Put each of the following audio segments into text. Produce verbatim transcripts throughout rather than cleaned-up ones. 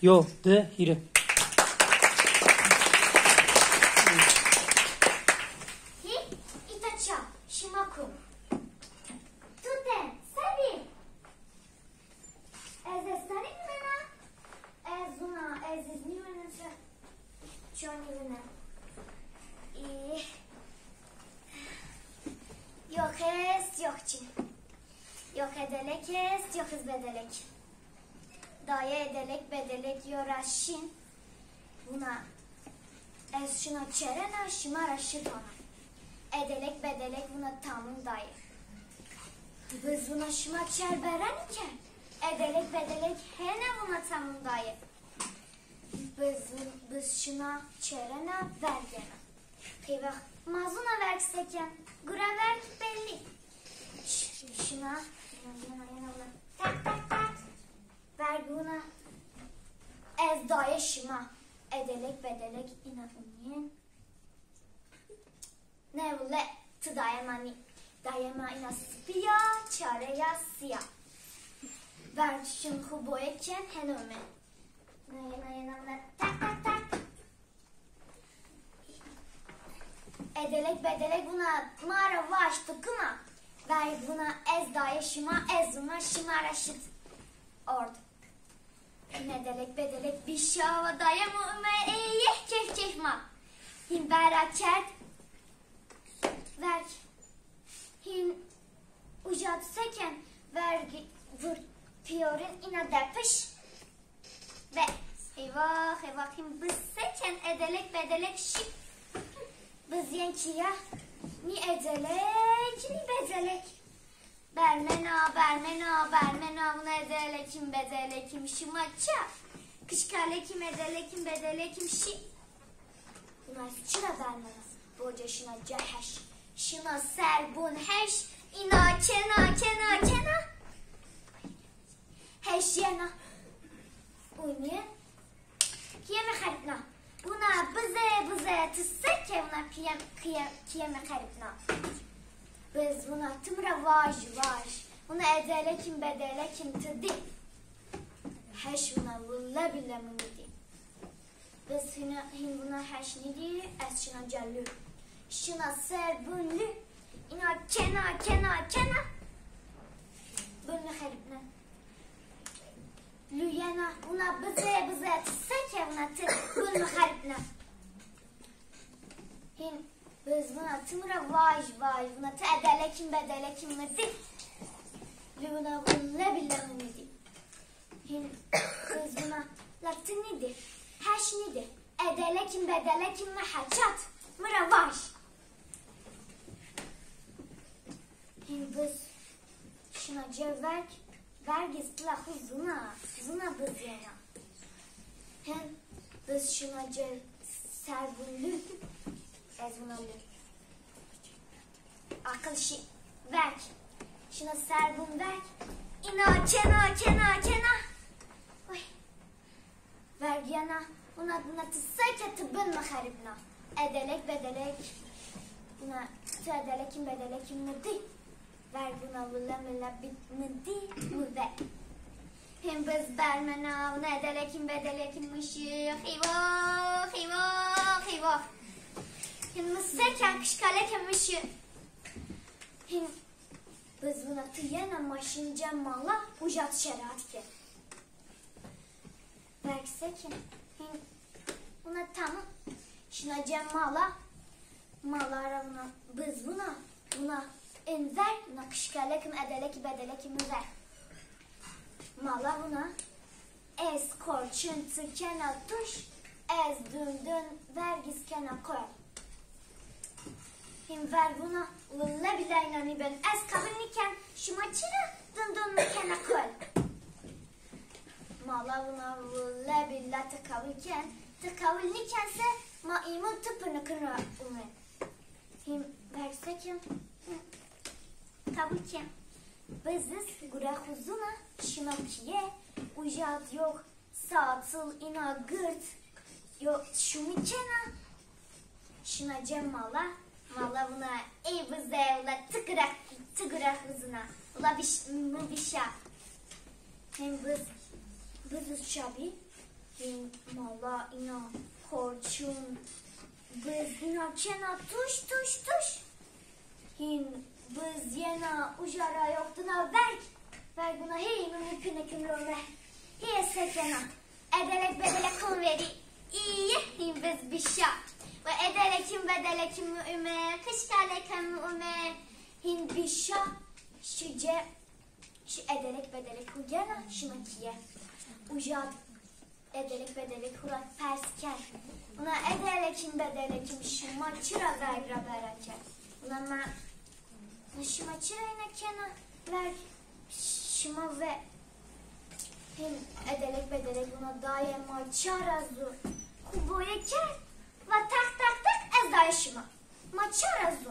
Yo, di, hîrê. Hî, îta ça, şima kum? Tute, se bî? Ez estanî vînena, ez zûna, ez îznî vînena se. Çonî vînen. Î, yox est, yox çin. Yox edelek est, yox iz bedelek. Daye edelek bedelek yo ra şin. Vûna, ez şina çerena, şima ra şit ona. Edelek bedelek vûna tamûm daye. Biz vûna şima çer berenî ke. Edelek bedelek hene vûna tamûm daye. Biz, biz şina çerena, vergena. Qeyvex, ma zûna verg se ken, gure verg bellî. Ş-, şina, yena, yena, yena, tak, tak, tak. Verg vûna, ez daye şima. Edelek bedelek îna ûnîyen. Ne wile, ti daye ma nî. Daye ma îna sipî ya, çare ya, sî ya. Verg şin xu boye ken heno ome. Naye, naye, naye, tak, tak, tak. Edelek bedelek vûna ma ra vaj, tu kim a? Verg vûna ez daye şima, ez vûna şima ra şit. Ord. Hîn edelek bedelek bî şawa daye ma ome, ê yeh keyf keyf ma. Hîn vera kerd. Verg. Hîn uca di se ken, verg vur pîyorin îna depiş. Ve eyvah, eyvah, hîn biz se ken, edelek bedelek şî. Biz yen kîye, nî edelek, nî bedelek. Bermena, bermena, bermena, vûna edelek îm bedelek îm, şima çi? Kişkalek îm, edelek îm, bedelek îm, şî. Vûna ez çira bermena? Boce şina ce heş. Şina ser bûn heş, îna kena, kena, kena. Heşîyena. Ûnîyen. Pîyê mi xeripna. Vûna bize, bize, ti se ke vûna pîyê, pîyê, pîyê mi xeripna. Biz vûna ti mi ra vaj, vaj. Vûna edelek îm, bedelek îm, ti dî. Heş vûna wille bille mi nîdî. Biz hîna, hîn vûna heş nîdî, ez şina ca lû. Şina ser bûn lû. Îna kena, kena, kena. Bûn mi xeripne. Lûyena, vûna bize, bize, ti se ke vûna ti bûn mi xeripne. Hîn biz vûna ti mi ra vaj, vaj, vûna ti edelek îm, bedelek îm mi dî. Lû vûna wille bille mi nîdî. Hîn biz vûna la ti nîdî, heş nîdî. Edelek îm, bedelek îm, mi heçat, mi ra vaj. Hîn biz şina ce verg, verg iz tila xu zûna, zûna biz yena. Hîn biz şina ce ser bûn lû, ez vûna lû. Aqil şî, verg. Şina ser bûn verg. Îna kena, kena, kena. Oy. Verg yena, vûna, vûna ti se ke ti bûn mi xeripna. Edelek bedelek, vûna ti edelek îm, bedelek îm mi dî. Verg vûna wille mille bî mi dî, û ve. Hîn biz bermena, vûna edelek îm, bedelek îm mi şî, xîvox, xîvox, xîvox. Hîn mi se ken, kişkaleke mi şî. Hîn biz vûna ti yena, ma şin cem mala, uca ti şereat ke. Verg se ken. Hîn vûna tamam. Şina cem mala. Mala ra vûna, biz vûna, vûna in ver, vûna kişkalek îm, edelek îm, bedelek îm mi ver. Mala vûna, ez korçin, ti kena tuş, ez dundun, verg iz kena kol. Hîn verg vûna, wille bîla îna nîben, ez qebul nîken, şima çira dundun mi kena kol? Mala vûna, wille bîla ti qebul ken, ti qebul nîken se ma îmûn ti pinikin ra umen. Hîn verg se ken, qebul ken. Biz iz gure xu zûna, şina pîye, uca di yox satil îna gird, yo şumî kena, şina cem mala, mala vûna, ey bize, wila ti gure, ti gure xu zûna, wila biş-, mi bişa. Hîn biz, biz uca bî, Hîn mala îna, korçun, biz îna kena tuş tuş tuş. Hîn biz yena uca ra yoxdina verg. Verg buna hê îmim û pinikimrone. Hê ez sekena. Edelek bedelek hon verî. Îyî hîn biz bişa. Ve edelekim bedelekim ume, kışkalekem ume. Hîn bişa şice. Şi edelek bedelek hu gena şima kiye. Uca edelek bedelek hu ra pers kerd. Buna edelekim bedelekim şima çira verg ra bera kerd? Buna ma şima çira îna kena verg? Şima ve hîn edelek bedelek buna daye ma çara zu. Hu boye kerd. Va tak tak tak ez daye şima. Ma çara zu.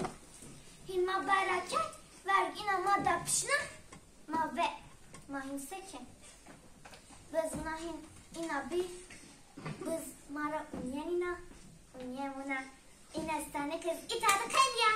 Hîn ma bera kerd. Verg îna ma da pişna. Ma ve, ma hîn se ken? Biz vuna hîn îna bî, biz ma ra unîyen îna, unîyen vuna, îna stanik ez îta di qedîya.